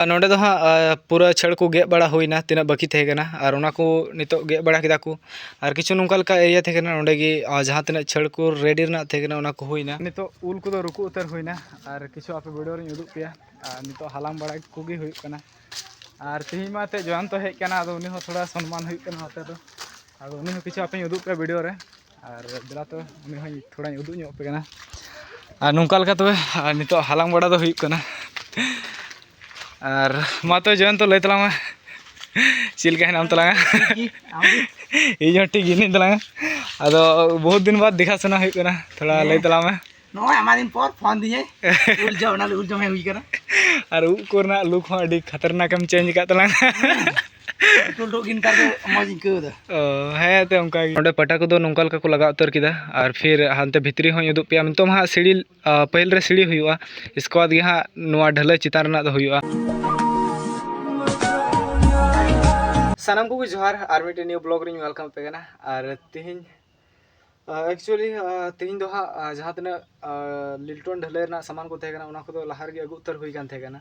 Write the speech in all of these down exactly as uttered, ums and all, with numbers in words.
ᱟᱨ ᱱᱚᱸᱰᱮ ᱫᱚ ᱦᱟᱸᱜ, ᱟ, ᱯᱩᱨᱟᱹ ᱪᱷᱟᱹᱲ ᱠᱚ ᱜᱮᱫ ᱵᱟᱲᱟ ᱦᱩᱭᱱᱟ, ᱛᱤᱱᱟᱹᱜ ᱵᱟᱹᱠᱤ ᱛᱟᱦᱮᱸ ᱠᱟᱱᱟ, ᱟᱨ ᱚᱱᱟ ᱠᱚ ᱱᱤᱛᱚᱜ ᱜᱮᱫ ᱵᱟᱲᱟ ᱠᱮᱫᱟ ᱠᱚ᱾ ᱟᱨ ᱠᱤᱪᱷᱩ ᱱᱚᱝᱠᱟ ᱞᱮᱠᱟ area ᱛᱟᱦᱮᱸ ᱠᱟᱱᱟ, ᱱᱚᱸᱰᱮ ᱜᱮ, ᱟ, ᱡᱟᱦᱟᱸ ᱛᱤᱱᱟᱹᱜ ᱪᱷᱟᱹᱲ ᱠᱚ ready ᱨᱮᱱᱟᱜ ᱛᱟᱦᱮᱸ ᱠᱟᱱᱟ, ᱚᱱᱟ ᱠᱚ ᱦᱩᱭᱱᱟ᱾ ᱱᱤᱛᱚᱜ ᱩᱞ ᱠᱚᱫᱚ ᱨᱩᱠᱩ ᱩᱛᱟᱹᱨ ᱦᱩᱭᱱᱟ, ᱟᱨ ᱠᱤᱪᱷᱩ ᱟᱯᱮ video ᱨᱤᱧ ᱩᱫᱩᱜ ᱯᱮᱭᱟ᱾ ᱟᱨ ᱱᱤᱛᱚᱜ ᱦᱟᱞᱟᱝ ᱵᱟᱲᱟ ᱠᱚᱜᱮ ᱦᱩᱭᱩᱜ ᱠᱟᱱᱟ᱾ ᱟᱨ ᱛᱮᱦᱮᱧ ᱢᱟ ᱮᱱᱛᱮᱫ ᱡᱚᱭᱚᱱᱛᱚ ᱦᱮᱡ ᱠᱟᱱᱟ, ᱟᱫᱚ ᱩᱱᱤ ᱦᱚᱸ ᱛᱷᱚᱲᱟ ᱥᱚᱱᱢᱟᱱ ᱦᱩᱭᱩᱜ ᱠᱟᱱᱟ ᱱᱚᱛᱮ ᱫᱚ᱾ ᱟᱫᱚ ᱩᱱᱤ ᱦᱚᱸ ᱠᱤᱪᱷᱩ ᱟᱯᱮᱧ ᱩᱫᱩᱜ ᱯᱮᱭᱟ video ᱨᱮ᱾ ᱟᱨ ᱫᱮᱞᱟ ᱛᱚᱵᱮ, ᱩᱱᱤ ᱦᱚᱸᱧ ᱛᱷᱚᱲᱟᱧ ᱩᱫᱩᱜ ᱧᱚᱜ ᱟᱯᱮ ᱠᱟᱱᱟ᱾ ᱟᱨ ᱱᱚᱝᱠᱟ ᱞᱮᱠᱟ ᱛᱚᱵᱮ, ᱟᱨ ᱱᱤᱛᱚᱜ ᱦᱟᱞᱟᱝ ᱵᱟᱲᱟ ᱫᱚ ᱦᱩᱭᱩᱜ ᱠᱟᱱᱟ᱾ ᱟᱨ ᱢᱟ ᱛᱚᱵᱮ ᱡᱚᱭᱚᱱᱛᱚ, ᱞᱟᱹᱭ ᱛᱟᱞᱟᱝ ᱢᱮ, ᱪᱮᱫ ᱞᱮᱠᱟ ᱦᱮᱱᱟᱢ ᱛᱟᱞᱟᱝᱟ? ᱤᱧ ᱦᱚᱸ ᱴᱷᱤᱠ ᱜᱮ ᱦᱮᱱᱟᱹᱧ ᱛᱟᱞᱟᱝᱟ᱾ ᱟᱫᱚ ᱵᱚᱦᱩᱛ ᱫᱤᱱ ᱵᱟᱫ ᱫᱮᱠᱷᱟ ᱥᱩᱱᱟ ᱦᱩᱭᱩᱜ ᱠᱟᱱᱟ, ᱛᱷᱚᱲᱟ ᱞᱟᱹᱭ ᱛᱟᱞᱟᱝ ᱢᱮ᱾ ᱱᱚᱜᱼᱚᱭ ᱟᱭᱢᱟ ᱫᱤᱱ ᱯᱚᱨ ᱯᱷᱳᱱ ᱫᱤᱧᱟᱭ᱾ ᱩᱞ ᱡᱚᱢ, ᱚᱱᱟ ᱩᱞ ᱡᱚᱢ ᱦᱮᱡ ᱦᱩᱭ ᱠᱟᱱᱟ᱾ ᱟᱨ ᱩᱵ ᱠᱚᱨᱮᱱᱟᱜ look ᱦᱚᱸ ᱟᱹᱰᱤ ᱠᱷᱟᱛᱟᱨᱱᱟᱠ ᱮᱢ change ᱟᱠᱟᱫ ᱛᱟᱞᱟᱝᱟ᱾ ᱴᱩᱞ ᱴᱩᱞ ᱜᱮ ᱱᱮᱛᱟᱨ ᱫᱚ ᱢᱚᱡᱽ ᱤᱧ ᱟᱹᱭᱠᱟᱹᱣ ᱮᱫᱟ᱾ ᱚ, ᱦᱮᱸ, ᱮᱱᱛᱮ ᱚᱱᱠᱟ ᱜᱮ᱾ ᱱᱚᱸᱰᱮ ᱯᱟᱴᱟ ᱠᱚᱫᱚ ᱱᱚᱝᱠᱟ ᱞᱮᱠᱟ ᱠᱚ ᱞᱟᱜᱟᱣ ᱩᱛᱟᱹᱨ ᱠᱮᱫᱟ, ᱟᱨ ᱯᱷᱤᱨ ᱦᱟᱱᱛᱮ ᱵᱷᱤᱛᱨᱤ ᱦᱚᱸᱧ ᱩᱫᱩᱜ ᱯᱮᱭᱟ᱾ ᱱᱤᱛᱚᱜ ᱢᱟ ᱦᱟᱸᱜ ᱥᱤᱲᱤ, ᱟ, ᱯᱟᱹᱦᱤᱞ ᱨᱮ ᱥᱤᱲᱤ ᱦᱩᱭᱩᱜᱼᱟ, ᱤᱥᱠᱮ ᱵᱟᱫᱽ ᱜᱮ ᱦᱟᱸᱜ ᱱᱚᱣᱟ ᱰᱷᱟᱹᱞᱟᱹᱭ ᱪᱮᱛᱟᱱ ᱨᱮᱱᱟᱜ ᱫᱚ ᱦᱩᱭᱩᱜᱼᱟ᱾ ᱥᱟᱱᱟᱢ ᱠᱚᱜᱮ ᱡᱚᱦᱟᱨ, ᱟᱨ ᱢᱤᱫᱴᱮᱱ new vlog ᱨᱤᱧ welcome ᱟᱯᱮ ᱠᱟᱱᱟ᱾ ᱟᱨ ᱛᱤᱦᱤᱧ ᱟᱨ actually, ᱟᱨ ᱛᱮᱦᱮᱧ ᱫᱚ ᱦᱟᱸᱜ, ᱟᱨ ᱡᱟᱦᱟᱸ ᱛᱤᱱᱟᱹᱜ, ᱟᱨ ᱞᱤᱞᱴᱚᱱ ᱰᱷᱟᱹᱞᱟᱹᱭ ᱨᱮᱱᱟᱜ ᱥᱟᱢᱟᱱ ᱠᱚ ᱛᱟᱦᱮᱸ ᱠᱟᱱᱟ, ᱚᱱᱟ ᱠᱚᱫᱚ ᱞᱟᱦᱟ ᱨᱮᱜᱮ ᱟᱹᱜᱩ ᱩᱛᱟᱹᱨ ᱦᱩᱭ ᱠᱟᱱ ᱛᱟᱦᱮᱸ ᱠᱟᱱᱟ᱾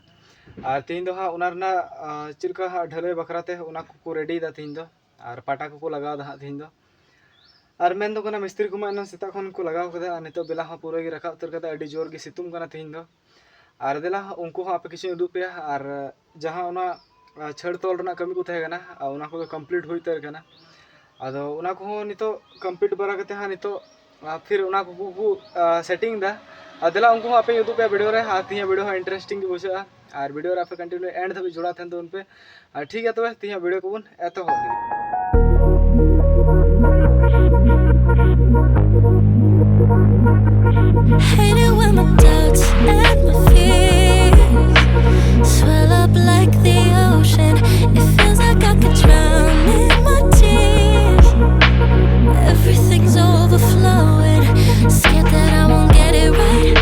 ᱟᱨ ᱛᱮᱦᱮᱧ ᱫᱚ ᱦᱟᱸᱜ ᱚᱱᱟ ᱨᱮᱱᱟᱜ, ᱟᱨ ᱪᱮᱫ ᱞᱮᱠᱟ ᱦᱟᱸᱜ ᱰᱷᱟᱹᱞᱟᱹᱭ ᱵᱟᱠᱷᱨᱟ ᱛᱮ ᱚᱱᱟ ᱠᱚᱠᱚ ready ᱭᱮᱫᱟ ᱛᱮᱦᱮᱧ ᱫᱚ, ᱟᱨ ᱯᱟᱴᱟ ᱠᱚᱠᱚ ᱞᱟᱜᱟᱣ ᱮᱫᱟ ᱦᱟᱸᱜ ᱛᱮᱦᱮᱧ ᱫᱚ᱾ ᱟᱨ ᱢᱮᱱ ᱫᱚ ᱠᱟᱱᱟ, ᱢᱤᱥᱛᱨᱤ ᱠᱚᱢᱟ ᱮᱱᱟᱝ ᱥᱮᱛᱟᱜ ᱠᱷᱚᱱ ᱠᱚ ᱞᱟᱜᱟᱣ ᱠᱟᱫᱟ, ᱟᱨ ᱱᱤᱛᱚᱜ ᱵᱮᱞᱟ ᱦᱚᱸ ᱯᱩᱨᱟᱹ ᱜᱮ ᱨᱟᱠᱟᱵ ᱩᱛᱟᱹᱨ ᱠᱟᱫᱟ, ᱟᱹᱰᱤ ᱡᱳᱨ ᱜᱮ ᱥᱤᱛᱩᱝ ᱠᱟᱱᱟ ᱛᱮᱦᱮᱧ ᱫᱚ᱾ ᱟᱨ ᱫᱮᱞᱟ, ᱩᱱᱠᱩ ᱦᱚᱸ ᱟᱯᱮ ᱠᱤᱪᱷᱩᱧ ᱩᱫᱩᱜ ᱯᱮᱭᱟ, ᱟᱨ ᱡᱟᱦᱟᱸ ᱚᱱᱟ, ᱟᱨ ᱪᱷᱟᱹᱲ ᱛᱚᱞ ᱨᱮᱱᱟᱜ ᱠᱟᱹᱢᱤ ᱠᱚ ᱛᱟᱦᱮᱸ ᱠᱟᱱᱟ, ᱟᱨ ᱚᱱᱟ ᱠᱚᱫᱚ complete ᱦᱩᱭ ᱩᱛᱟᱹᱨ ᱠᱟᱱᱟ᱾ ᱟᱫᱚ ᱚᱱᱟ ᱠᱚᱦᱚᱸ ᱱᱤᱛᱚᱜ complete ᱵᱟᱲᱟ ᱠᱟᱛᱮ ᱦᱟᱸᱜ ᱱᱤᱛᱚᱜ, ᱟᱨ ᱯᱷᱤᱨ ᱚᱱᱟ ᱠᱚᱠᱚ ᱠᱚ, ᱟᱨ setting ᱫᱟ᱾ ᱟᱨ ᱫᱮᱞᱟ, ᱩᱱᱠᱩ ᱦᱚᱸ ᱟᱯᱮᱧ ᱩᱫᱩᱜ ᱯᱮᱭᱟ video ᱨᱮ, ᱟᱨ ᱛᱮᱦᱮᱧᱟᱜ video ᱦᱚᱸ interesting ᱜᱮ ᱵᱩᱡᱷᱟᱹᱜᱼᱟ᱾ ᱟᱨ video ᱨᱮ ᱟᱯᱮ continue end ᱫᱷᱟᱹᱵᱤᱡ ᱡᱚᱲᱟᱣ ᱛᱟᱦᱮᱱ ᱛᱟᱵᱚᱱ ᱯᱮ᱾ ᱟᱨ ᱴᱷᱤᱠ ᱜᱮᱭᱟ, ᱛᱚᱵᱮ ᱛᱮᱦᱮᱧᱟᱜ video ᱠᱚᱵᱚᱱ ᱮᱛᱚᱦᱚᱵ ᱞᱮᱜᱮ᱾ Hate it when my doubts and my fears swell up like the ocean. It feels like I could drown in my tears. Everything's overflowing. Scared that I won't get it right,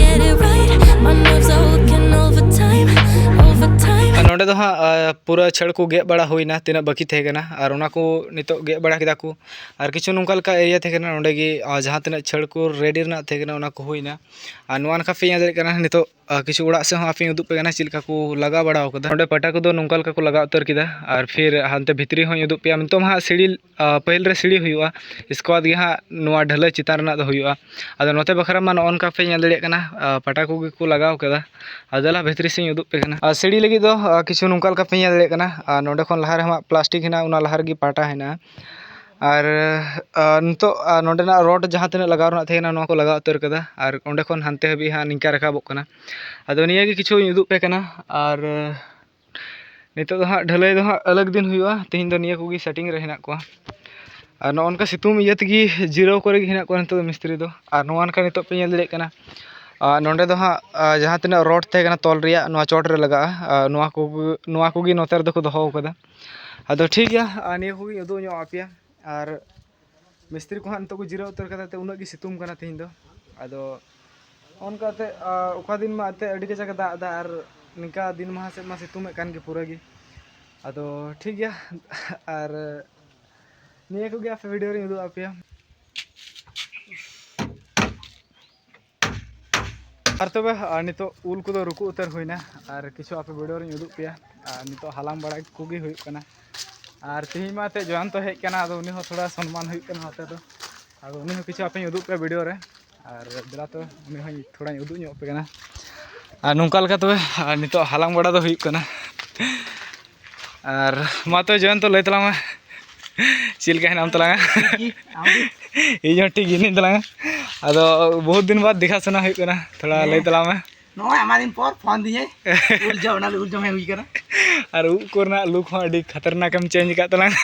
get it right. My nerves are working overtime, overtime. ᱟᱨ ᱱᱚᱸᱰᱮ ᱫᱚ ᱦᱟᱸᱜ, ᱟᱨ ᱯᱩᱨᱟᱹ ᱪᱷᱟᱹᱲ ᱠᱚ ᱜᱮᱫ ᱵᱟᱲᱟ ᱦᱩᱭᱱᱟ, ᱛᱤᱱᱟᱹᱜ ᱵᱟᱹᱠᱤ ᱛᱟᱦᱮᱸ ᱠᱟᱱᱟ, ᱟᱨ ᱚᱱᱟ ᱠᱚ ᱱᱤᱛᱚᱜ ᱜᱮᱫ ᱵᱟᱲᱟ ᱠᱮᱫᱟ ᱠᱚ᱾ ᱟᱨ ᱠᱤᱪᱷᱩ ᱱᱚᱝᱠᱟ ᱞᱮᱠᱟ area ᱛᱟᱦᱮᱸ ᱠᱟᱱᱟ, ᱱᱚᱸᱰᱮ ᱜᱮ, ᱟᱨ ᱡᱟᱦᱟᱸ ᱛᱤᱱᱟᱹᱜ ᱪᱷᱟᱹᱲ ᱠᱚ ready ᱨᱮᱱᱟᱜ ᱛᱟᱦᱮᱸ ᱠᱟᱱᱟ, ᱚᱱᱟ ᱠᱚ ᱦᱩᱭᱱᱟ᱾ ᱟᱨ ᱱᱚᱣᱟ ᱱᱟᱠᱷᱟ ᱯᱮ ᱧᱮᱞ ᱫᱟᱲᱮᱭᱟᱜ ᱠᱟᱱᱟ, ᱱᱤᱛᱚᱜ ᱟᱨ ᱠᱤᱪᱷᱩ ᱚᱲᱟᱜ ᱥᱮᱫ ᱦᱚᱸ ᱟᱯᱮᱧ ᱩᱫᱩᱜ ᱯᱮ ᱠᱟᱱᱟ, ᱪᱮᱫ ᱞᱮᱠᱟ ᱠᱚ ᱞᱟᱜᱟᱣ ᱵᱟᱲᱟ ᱟᱠᱟᱫᱟ᱾ ᱱᱚᱰᱮ ᱯᱟᱴᱟ ᱠᱚᱫᱚ ᱱᱚᱝᱠᱟ ᱞᱮᱠᱟ ᱠᱚ ᱞᱟᱜᱟᱣ ᱩᱛᱟᱹᱨ ᱠᱮᱫᱟ᱾ ᱟᱨ ᱯᱷᱤᱨ ᱦᱟᱱᱛᱮ ᱵᱷᱤᱛᱨᱤ ᱦᱚᱸᱧ ᱩᱫᱩᱜ ᱯᱮᱭᱟ᱾ ᱱᱤᱛᱚᱜ ᱢᱟ ᱦᱟᱸᱜ ᱥᱤᱲᱤ, ᱟᱨ, ᱯᱟᱹᱦᱤᱞ ᱨᱮ ᱥᱤᱲᱤ ᱦᱩᱭᱩᱜᱼᱟ, ᱤᱥᱠᱮ ᱵᱟᱫᱽ ᱜᱮ ᱦᱟᱸᱜ ᱱᱚᱣᱟ ᱰᱷᱟᱹᱞᱟᱹᱭ ᱪᱮᱛᱟᱱ ᱨᱮᱱᱟᱜ ᱫᱚ ᱦᱩᱭᱩᱜᱼᱟ᱾ ᱟᱫᱚ ᱱᱚᱛᱮ ᱵᱟᱠᱷᱨᱟ ᱢᱟ ᱱᱚᱜᱼᱚ ᱱᱚᱝᱠᱟ ᱯᱮ ᱧᱮᱞ ᱫᱟᱲᱮᱭᱟᱜ ᱠᱟᱱᱟ, ᱟᱨ, ᱯᱟᱴᱟ ᱠᱚᱜᱮ ᱠᱚ ᱞᱟᱜᱟᱣ ᱠᱟᱫᱟ᱾ ᱟᱨ ᱫᱮᱞᱟ ᱵᱷᱤᱛᱨᱤ ᱥᱮᱫ ᱤᱧ ᱩᱫᱩᱜ ᱯᱮ ᱠᱟᱱᱟ᱾ ᱟᱨ ᱥᱤᱲᱤ ᱞᱟᱹᱜᱤᱫ ᱫᱚ, ᱟᱨ, ᱠᱤᱪᱷᱩ ᱱᱚᱝᱠᱟ ᱞᱮᱠᱟ ᱯᱮ ᱧᱮᱞ ᱫᱟᱲᱮᱭᱟᱜ ᱠᱟᱱᱟ᱾ ᱟᱨ ᱱᱚᱸᱰᱮ ᱠᱷᱚᱱ ᱞᱟᱦᱟ ᱨᱮᱢᱟ ᱯᱞᱟᱥᱴᱤᱠ ᱦᱮᱱᱟᱜᱼᱟ, ᱚᱱᱟ ᱞᱟᱦᱟ ᱨᱮᱜᱮ ᱯᱟᱴᱟ ᱦᱮᱱᱟᱜᱼᱟ᱾ ᱟᱨ, ᱟᱨ ᱱᱤᱛᱚᱜ, ᱟᱨ ᱱᱚᱸᱰᱮᱱᱟᱜ ᱨᱚᱰ ᱡᱟᱦᱟᱸ ᱛᱤᱱᱟᱹᱜ ᱞᱟᱜᱟᱣ ᱨᱮᱱᱟᱜ ᱛᱟᱦᱮᱸ ᱠᱟᱱᱟ, ᱱᱚᱣᱟ ᱠᱚ ᱞᱟᱜᱟᱣ ᱩᱛᱟᱹᱨ ᱠᱟᱫᱟ᱾ ᱟᱨ ᱚᱸᱰᱮ ᱠᱷᱚᱱ ᱦᱟᱱᱛᱮ ᱦᱟᱹᱵᱤᱡ ᱦᱟᱸᱜ ᱱᱤᱝᱠᱟ ᱨᱟᱠᱟᱵᱚᱜ ᱠᱟᱱᱟ᱾ ᱟᱫᱚ ᱱᱤᱭᱟᱹ ᱜᱮ ᱠᱤᱪᱷᱩᱧ ᱩᱫᱩᱜ ᱯᱮ ᱠᱟᱱᱟ᱾ ᱟᱨ ᱱᱤᱛᱚᱜ ᱫᱚ ᱦᱟᱸᱜ ᱰᱷᱟᱹᱞᱟᱹᱭ ᱫᱚ ᱦᱟᱸᱜ ᱟᱞᱟᱜᱽ ᱫᱤᱱ ᱦᱩᱭᱩᱜᱼᱟ᱾ ᱛᱮᱦᱮᱧ ᱫᱚ ᱱᱤᱭᱟᱹ ᱠᱚᱜᱮ ᱥᱮᱴᱤᱝ ᱨᱮ ᱦᱮᱱᱟᱜ ᱠᱚᱣᱟ᱾ ᱟᱨ ᱱᱚᱜᱼᱚ ᱱᱚᱝᱠᱟ ᱥᱤᱛᱩᱝ ᱤᱭᱟᱹ ᱛᱮᱜᱮ ᱡᱤᱨᱟᱹᱣ ᱠᱚᱨᱮ ᱜᱮ ᱦᱮᱱᱟᱜ ᱠᱚᱣᱟ ᱱᱤᱛᱚᱜ ᱫᱚ ᱢᱤᱥᱛᱨᱤ ᱫᱚ᱾ ᱟᱨ ᱱᱚᱣᱟ ᱱᱟᱠᱷᱟ ᱱᱤᱛᱚᱜ ᱯᱮ ᱧᱮᱞ ᱫᱟᱲᱮᱭᱟᱜ ᱠᱟᱱᱟ, ᱟᱨ ᱱᱚᱸᱰᱮ ᱫᱚ ᱦᱟᱸᱜ, ᱟᱨ ᱡᱟᱦᱟᱸ ᱛᱤᱱᱟᱹᱜ ᱨᱚᱰ ᱛᱟᱦᱮᱸ ᱠᱟᱱᱟ ᱛᱚᱞ ᱨᱮᱭᱟᱜ, ᱱᱚᱣᱟ ᱪᱚᱴ ᱨᱮ ᱞᱟᱜᱟᱜᱼᱟ᱾ ᱟᱨ ᱱᱚᱣᱟ ᱠᱚᱜᱮ, ᱱᱚᱣᱟ ᱠᱚᱜᱮ ᱱᱚᱛᱮ ᱨᱮᱫᱚ ᱠᱚ ᱫᱚᱦᱚ ᱟᱠᱟᱫᱟ᱾ ᱟᱫᱚ ᱴᱷᱤᱠ ᱜᱮᱭᱟ, ᱟᱨ ᱱᱤᱭᱟᱹ ᱠᱚᱜᱮᱧ ᱩᱫᱩᱜ ᱧᱚᱜ ᱟᱯᱮᱭᱟ᱾ ᱟᱨ ᱢᱤᱥᱛᱨᱤ ᱠᱚ ᱦᱟᱸᱜ ᱱᱤᱛᱚᱜ ᱠᱚ ᱡᱤᱨᱟᱹᱣ ᱩᱛᱟᱹᱨ ᱠᱟᱫᱟ, ᱛᱮ ᱩᱱᱟᱹᱜ ᱜᱮ ᱥᱤᱛᱩᱝ ᱠᱟᱱᱟ ᱛᱮᱦᱮᱧ ᱫᱚ᱾ ᱟᱫᱚ ᱚᱱᱠᱟᱛᱮ, ᱟᱨ, ᱚᱠᱟ ᱫᱤᱱ ᱢᱟ ᱮᱱᱛᱮᱫ ᱟᱹᱰᱤ ᱠᱟᱡᱟᱠ ᱮ ᱫᱟᱜ ᱮᱫᱟ, ᱟᱨ ᱱᱤᱝᱠᱟ ᱫᱤᱱ ᱢᱟᱦᱟ ᱥᱮᱫ ᱢᱟ ᱥᱤᱛᱩᱝ ᱮᱫ ᱠᱟᱱ ᱜᱮ ᱯᱩᱨᱟᱹ ᱜᱮ᱾ ᱟᱫᱚ ᱴᱷᱤᱠ ᱜᱮᱭᱟ, ᱟᱨ ᱱᱤᱭᱟᱹ ᱠᱚᱜᱮ ᱟᱯᱮ ᱵᱷᱤᱰᱤᱭᱳ ᱨᱤᱧ ᱩᱫᱩᱜ ᱟᱯᱮᱭᱟ᱾ ᱟᱨ ᱛᱚᱵᱮ, ᱟᱨ ᱱᱤᱛᱚᱜ ᱩᱞ ᱠᱚᱫᱚ ᱨᱩᱠᱩ ᱩᱛᱟᱹᱨ ᱦᱩᱭᱱᱟ, ᱟᱨ ᱠᱤᱪᱷᱩ ᱟᱯᱮ ᱵᱷᱤᱰᱤᱭᱳ ᱨᱤᱧ ᱩᱫᱩᱜ ᱯᱮᱭᱟ᱾ ᱟᱨ ᱱᱤᱛᱚᱜ ᱦᱟᱞᱟᱝ ᱵᱟᱲᱟ ᱠᱚᱜᱮ ᱦᱩᱭᱩᱜ ᱠᱟᱱᱟ᱾ ᱟᱨ ᱛᱮᱦᱮᱧ ᱢᱟ ᱮᱱᱛᱮᱫ ᱡᱚᱭᱚᱱᱛᱚ ᱦᱮᱡ ᱠᱟᱱᱟ, ᱟᱫᱚ ᱩᱱᱤ ᱦᱚᱸ ᱛᱷᱚᱲᱟ ᱥᱚᱱᱢᱟᱱ ᱦᱩᱭᱩᱜ ᱠᱟᱱᱟ ᱱᱚᱛᱮ ᱫᱚ᱾ ᱟᱫᱚ ᱩᱱᱤ ᱦᱚᱸ ᱠᱤᱪᱷᱩ ᱟᱯᱮᱧ ᱩᱫᱩᱜ ᱯᱮᱭᱟ ᱵᱷᱤᱰᱤᱭᱳ ᱨᱮ᱾ ᱟᱨ ᱫᱮᱞᱟ ᱛᱚ, ᱩᱱᱤ ᱦᱚᱸᱧ ᱛᱷᱚᱲᱟᱧ ᱩᱫᱩᱜ ᱧᱚᱜ ᱟᱯᱮ ᱠᱟᱱᱟ᱾ ᱟᱨ ᱱᱚᱝᱠᱟ ᱞᱮᱠᱟ ᱛᱚᱵᱮ, ᱟᱨ ᱱᱤᱛᱚᱜ ᱦᱟᱞᱟᱝ ᱵᱟᱲᱟ ᱫᱚ ᱦᱩᱭᱩᱜ ᱠᱟᱱᱟ᱾ ᱟᱨ ᱢᱟ ᱛᱚᱵᱮ ᱡᱚᱭᱚᱱᱛᱚ, ᱞᱟᱹᱭ ᱛᱟᱞᱟᱝ ᱢᱮ, ᱪᱮᱫ ᱞᱮᱠᱟ ᱦᱮᱱᱟᱢ ᱛᱟᱞᱟᱝᱟ? ᱴᱷᱤᱠ ᱜᱮ, ᱟᱢ ᱜᱮ? ᱤᱧ ᱦᱚᱸ ᱴᱷᱤᱠ ᱜᱮ ᱦᱮᱱᱟᱹᱧ ᱛᱟᱞᱟᱝᱟ᱾ ᱟᱫᱚ ᱵᱚᱦᱩᱛ ᱫᱤᱱ ᱵᱟᱫ ᱫᱮᱠᱷᱟ ᱥᱩᱱᱟ ᱦᱩᱭᱩᱜ ᱠᱟᱱᱟ, ᱛᱷᱚᱲᱟ ᱦᱮᱸ᱾ ᱞᱟᱹᱭ ᱛᱟᱞᱟᱝ ᱢᱮ᱾ ᱱᱚᱜᱼᱚᱭ ᱟᱭᱢᱟ ᱫᱤᱱ ᱯᱚᱨ ᱯᱷᱳᱱ ᱫᱤᱧᱟᱭ, ᱩᱞ ᱡᱚᱢ, ᱚᱱᱟ ᱩᱞ ᱡᱚᱢ ᱦᱮᱡ ᱦᱩᱭ ᱠᱟᱱᱟ᱾ ᱟᱨ ᱩᱵ ᱠᱚᱨᱮᱱᱟᱜ ᱞᱩᱠ ᱦᱚᱸ ᱟᱹᱰᱤ ᱠᱷᱟᱛᱟᱨᱱᱟᱠ ᱮᱢ ᱪᱮᱧᱡᱽ ᱟᱠᱟᱫ ᱛᱟᱞᱟᱝᱟ᱾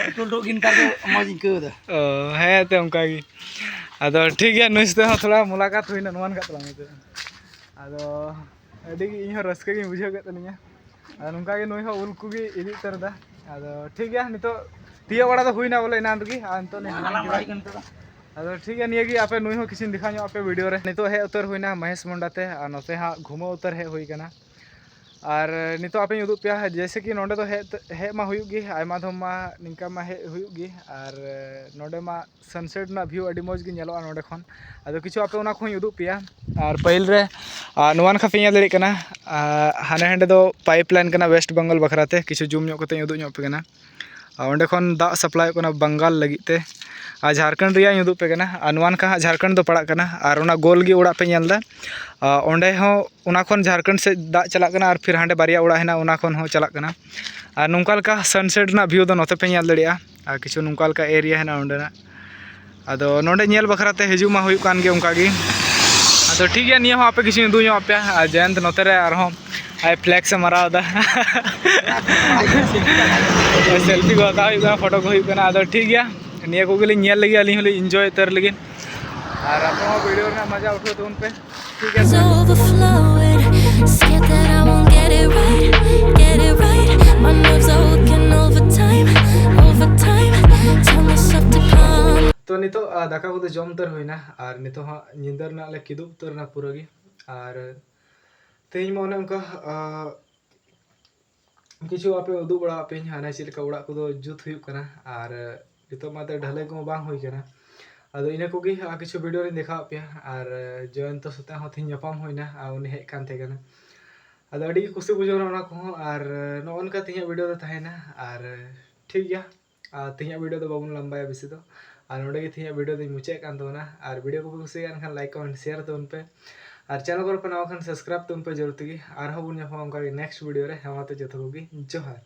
ᱞᱟᱹᱴᱩ ᱞᱟᱹᱴᱩ ᱜᱮ ᱱᱮᱛᱟᱨ ᱫᱚ ᱢᱚᱡᱽ ᱤᱧ ᱟᱹᱭᱠᱟᱹᱣ ᱮᱫᱟ᱾ ᱚ, ᱦᱮᱸ ᱛᱚ, ᱚᱱᱠᱟ ᱜᱮ᱾ ᱟᱫᱚ ᱴᱷᱤᱠ ᱜᱮᱭᱟ, ᱱᱩᱭ ᱥᱟᱛᱮ ᱦᱚᱸ ᱛᱷᱚᱲᱟ ᱢᱩᱞᱟᱠᱟᱛ ᱦᱩᱭᱱᱟ, ᱱᱚᱣᱟ ᱱᱟᱠᱷᱟ ᱛᱟᱞᱟᱝ ᱢᱮ᱾ ᱟᱫᱚ ᱟᱹᱰᱤ ᱜᱮ ᱤᱧ ᱦᱚᱸ ᱨᱟᱹᱥᱠᱟᱹ ᱜᱤᱧ ᱵᱩᱡᱷᱟᱹᱣ ᱠᱮᱫ ᱛᱟᱹᱞᱤᱧᱟ᱾ ᱟᱫᱚ ᱱᱚᱝᱠᱟ ᱜᱮ ᱱᱩᱭ ᱦᱚᱸ ᱩᱞ ᱠᱚᱜᱮ ᱤᱫᱤ ᱩᱛᱟᱹᱨ ᱮᱫᱟ᱾ ᱟᱫᱚ ᱴᱷᱤᱠ ᱜᱮᱭᱟ, ᱱᱤᱛᱚᱜ ᱛᱤᱭᱳᱜ ᱵᱟᱲᱟ ᱫᱚ ᱦᱩᱭᱱᱟ ᱵᱚᱞᱮ ᱮᱱᱟᱱ ᱨᱮᱜᱮ, ᱟᱨ ᱱᱤᱛᱚᱜ ᱞᱤᱧ ᱦᱟᱞᱟᱝ ᱵᱟᱲᱟᱭ ᱠᱟᱱᱟ ᱱᱤᱛᱚᱜ ᱫᱚ᱾ ᱟᱫᱚ ᱴᱷᱤᱠ ᱜᱮᱭᱟ, ᱱᱤᱭᱟᱹ ᱜᱮ ᱟᱯᱮ ᱱᱩᱭ ᱦᱚᱸ ᱠᱤᱪᱷᱩᱧ ᱫᱮᱠᱷᱟᱣ ᱧᱚᱜ ᱟᱯᱮ ᱵᱷᱤᱰᱤᱭᱳ ᱨᱮ᱾ ᱱᱤᱛᱚᱜ ᱦᱮᱡ ᱩᱛᱟᱹᱨ ᱦᱩᱭᱱᱟ ᱢᱚᱦᱮᱥ ᱢᱩᱱᱰᱟ ᱛᱮ, ᱟᱨ ᱱᱚᱛᱮ ᱦᱟᱸᱜ ᱜᱷᱩᱢᱟᱹ ᱩᱛᱟᱹᱨ ᱦᱮᱡ ᱦᱩᱭ ᱠᱟᱱᱟ᱾ ᱟᱨ ᱱᱤᱛᱚᱜ ᱟᱯᱮᱧ ᱩᱫᱩᱜ ᱯᱮᱭᱟ, ᱡᱮᱭᱥᱮ ᱠᱤ ᱱᱚᱸᱰᱮ ᱫᱚ ᱦᱮᱡ, ᱦᱮᱡ ᱢᱟ ᱦᱩᱭᱩᱜ ᱜᱮ, ᱟᱭᱢᱟ ᱫᱷᱚᱢ ᱢᱟ ᱱᱤᱝᱠᱟ ᱢᱟ ᱦᱮᱡ ᱦᱩᱭᱩᱜ ᱜᱮ᱾ ᱟᱨ ᱱᱚᱸᱰᱮ ᱢᱟ sunset ᱨᱮᱱᱟᱜ view ᱟᱹᱰᱤ ᱢᱚᱡᱽ ᱜᱮ ᱧᱮᱞᱚᱜᱼᱟ ᱱᱚᱸᱰᱮ ᱠᱷᱚᱱ᱾ ᱟᱫᱚ ᱠᱤᱪᱷᱩ ᱟᱯᱮ ᱚᱱᱟ ᱠᱚᱦᱚᱸᱧ ᱩᱫᱩᱜ ᱯᱮᱭᱟ᱾ ᱟᱨ ᱯᱟᱹᱦᱤᱞ ᱨᱮ, ᱟᱨ ᱱᱚᱣᱟ ᱱᱟᱠᱷᱟ ᱯᱮ ᱧᱮᱞ ᱫᱟᱲᱮᱭᱟᱜ ᱠᱟᱱᱟ, ᱟᱨ ᱦᱟᱱᱮ ᱦᱟᱸᱰᱮ ᱫᱚ pipeline ᱠᱟᱱᱟ West Bengal ᱵᱟᱠᱷᱨᱟ ᱛᱮ, ᱠᱤᱪᱷᱩ zoom ᱧᱚᱜ ᱠᱟᱛᱮᱧ ᱩᱫᱩᱜ ᱧᱚᱜ ᱯᱮ ᱠᱟᱱᱟ᱾ ᱟᱨ ᱚᱸᱰᱮ ᱠᱷᱚᱱ ᱫᱟᱜ supplyᱚᱜ ᱠᱟᱱᱟ ᱵᱟᱝᱜᱟᱞ ᱞᱟᱹᱜᱤᱫ ᱛᱮ᱾ ᱟᱨ ᱡᱷᱟᱲᱠᱷᱚᱸᱰ ᱨᱮᱭᱟᱜ ᱤᱧ ᱩᱫᱩᱜ ᱯᱮ ᱠᱟᱱᱟ᱾ ᱟᱨ ᱱᱚᱣᱟ ᱱᱟᱠᱷᱟ ᱦᱟᱸᱜ ᱡᱷᱟᱲᱠᱷᱚᱸᱰ ᱫᱚ ᱯᱟᱲᱟᱜ ᱠᱟᱱᱟ᱾ ᱟᱨ ᱚᱱᱟ ᱜᱳᱞ ᱜᱮ ᱚᱲᱟᱜ ᱯᱮ ᱧᱮᱞ ᱮᱫᱟ, ᱟᱨ ᱚᱸᱰᱮ ᱦᱚᱸ, ᱚᱱᱟ ᱠᱷᱚᱱ ᱡᱷᱟᱲᱠᱷᱚᱸᱰ ᱥᱮᱫ ᱫᱟᱜ ᱪᱟᱞᱟᱜ ᱠᱟᱱᱟ, ᱟᱨ ᱯᱷᱤᱨ ᱦᱟᱸᱰᱮ ᱵᱟᱨᱭᱟ ᱚᱲᱟᱜ ᱦᱮᱱᱟᱜᱼᱟ, ᱚᱱᱟ ᱠᱷᱚᱱ ᱦᱚᱸ ᱪᱟᱞᱟᱜ ᱠᱟᱱᱟ᱾ ᱟᱨ ᱱᱚᱝᱠᱟ ᱞᱮᱠᱟ sunset ᱨᱮᱱᱟᱜ view ᱫᱚ ᱱᱚᱛᱮ ᱯᱮ ᱧᱮᱞ ᱫᱟᱲᱮᱭᱟᱜᱼᱟ᱾ ᱟᱨ ᱠᱤᱪᱷᱩ ᱱᱚᱝᱠᱟ ᱞᱮᱠᱟ area ᱦᱮᱱᱟᱜᱼᱟ ᱚᱸᱰᱮᱱᱟᱜ᱾ ᱟᱫᱚ ᱱᱚᱸᱰᱮ ᱧᱮᱞ ᱵᱟᱠᱷᱨᱟ ᱛᱮ ᱦᱤᱡᱩᱜ ᱢᱟ ᱦᱩᱭᱩᱜ ᱠᱟᱱ ᱜᱮ ᱚᱱᱠᱟ ᱜᱮ᱾ ᱟᱫᱚ ᱴᱷᱤᱠ ᱜᱮᱭᱟ, ᱱᱤᱭᱟᱹ ᱦᱚᱸ ᱟᱯᱮ ᱠᱤᱪᱷᱩᱧ ᱩᱫᱩᱜ ᱧᱚᱜ ᱟᱯᱮᱭᱟ᱾ ᱟᱨ ᱡᱚᱭᱚᱱᱛ ᱱᱚᱛᱮ ᱨᱮ ᱟᱨᱦᱚᱸ ᱟᱡ flex ᱮ ᱢᱟᱨᱟᱣ ᱮᱫᱟ᱾ Selfie ᱠᱚ ᱦᱟᱛᱟᱣ ᱦᱩᱭᱩᱜ ᱠᱟᱱᱟ, photo ᱠᱚ ᱦᱩᱭᱩᱜ ᱠᱟᱱᱟ᱾ ᱟᱫᱚ ᱴᱷᱤᱠ ᱜᱮᱭᱟ, ᱱᱤᱭᱟᱹ ᱠᱚᱜᱮ ᱞᱤᱧ ᱧᱮᱞ ᱞᱮᱜᱮ, ᱟᱹᱞᱤᱧ ᱦᱚᱸᱞᱤᱧ enjoy ᱩᱛᱟᱹᱨ ᱞᱮᱜᱮ᱾ ᱟᱨ ᱟᱯᱮ ᱦᱚᱸ video ᱨᱮᱱᱟᱜ ᱢᱟᱡᱟ ᱩᱴᱷᱟᱹᱣ ᱛᱟᱵᱚᱱ ᱯᱮ, ᱴᱷᱤᱠ ᱜᱮᱭᱟ? It's overflowing. Scared that I won't get it right, get it right. My nerves are working overtime, overtime. Tell myself to calm. ᱛᱚ ᱱᱤᱛᱚᱜ, ᱟ, ᱫᱟᱠᱟ ᱠᱚᱫᱚ ᱡᱚᱢ ᱩᱛᱟᱹᱨ ᱦᱩᱭᱱᱟ, ᱟᱨ ᱱᱤᱛᱚᱜ ᱦᱟᱸᱜ ᱧᱤᱫᱟᱹ ᱨᱮᱱᱟᱜ ᱞᱮ ᱠᱤᱫᱩᱵ ᱩᱛᱟᱹᱨ ᱮᱱᱟ ᱯᱩᱨᱟᱹ ᱜᱮ᱾ ᱟᱨ ᱛᱮᱦᱮᱧ ᱢᱟ ᱚᱱᱮ ᱚᱱᱠᱟ, ᱟ, ᱠᱤᱪᱷᱩ ᱟᱯᱮ ᱩᱫᱩᱜ ᱵᱟᱲᱟ ᱟᱯᱮᱭᱟᱹᱧ, ᱦᱟᱱᱮ ᱪᱮᱫ ᱞᱮᱠᱟ ᱚᱲᱟᱜ ᱠᱚᱫᱚ ᱡᱩᱛ ᱦᱩᱭᱩᱜ ᱠᱟᱱᱟ, ᱟᱨ ᱱᱤᱛᱚᱜ ᱢᱟ ᱮᱱᱛᱮᱫ ᱰᱷᱟᱹᱞᱟᱹᱭ ᱠᱚᱦᱚᱸ ᱵᱟᱝ ᱦᱩᱭ ᱠᱟᱱᱟ᱾ ᱟᱫᱚ ᱤᱱᱟᱹ ᱠᱚᱜᱮ, ᱟ, ᱠᱤᱪᱷᱩ video ᱨᱤᱧ ᱫᱮᱠᱷᱟᱣᱟᱫ ᱯᱮᱭᱟ᱾ ᱟᱨ ᱡᱚᱭᱚᱱᱛᱚ ᱥᱟᱛᱮᱜ ᱦᱚᱸ ᱛᱮᱦᱮᱧ ᱧᱟᱯᱟᱢ ᱦᱩᱭᱱᱟ, ᱟᱨ ᱩᱱᱤ ᱦᱮᱡ ᱠᱟᱱ ᱛᱟᱦᱮᱸ ᱠᱟᱱᱟ᱾ ᱟᱫᱚ ᱟᱹᱰᱤ ᱜᱮ ᱠᱩᱥᱤ ᱵᱩᱡᱷᱟᱹᱣ ᱮᱱᱟ ᱚᱱᱟ ᱠᱚᱦᱚᱸ᱾ ᱟᱨ ᱱᱚᱜᱼᱚ ᱱᱚᱝᱠᱟ ᱛᱮᱦᱮᱧᱟᱜ video ᱫᱚ ᱛᱟᱦᱮᱸᱭᱮᱱᱟ᱾ ᱟᱨ ᱴᱷᱤᱠ ᱜᱮᱭᱟ, ᱟᱨ ᱛᱮᱦᱮᱧᱟᱜ video ᱫᱚ ᱵᱟᱵᱚᱱ ᱞᱟᱢᱵᱟᱭᱟ ᱵᱮᱥᱤ ᱫᱚ᱾ ᱟᱨ ᱱᱚᱸᱰᱮ ᱜᱮ ᱛᱮᱦᱮᱧᱟᱜ video ᱫᱚᱧ ᱢᱩᱪᱟᱹᱫ ᱠᱟᱱ ᱛᱟᱵᱚᱱᱟ᱾ ᱟᱨ video ᱠᱚᱯᱮ ᱠᱩᱥᱤᱭᱟᱜ ᱠᱟᱱ ᱠᱷᱟᱱ like, comment, share ᱛᱟᱵᱚᱱ ᱯᱮ᱾ ᱟᱨ channel ᱠᱚᱨᱮ ᱯᱮ ᱱᱟᱣᱟ ᱠᱷᱟᱱ subscribe ᱛᱟᱵᱚᱱ ᱯᱮ ᱡᱚᱞᱫᱤ ᱜᱮ᱾ ᱟᱨᱦᱚᱸ ᱵᱚᱱ ᱧᱟᱯᱟᱢᱟ ᱚᱱᱠᱟ ᱜᱮ next video ᱨᱮ᱾ ᱦᱮᱸ ᱢᱟ ᱛᱚ ᱡᱚᱛᱚ ᱠᱚᱜᱮ ᱡᱚᱦᱟᱨ᱾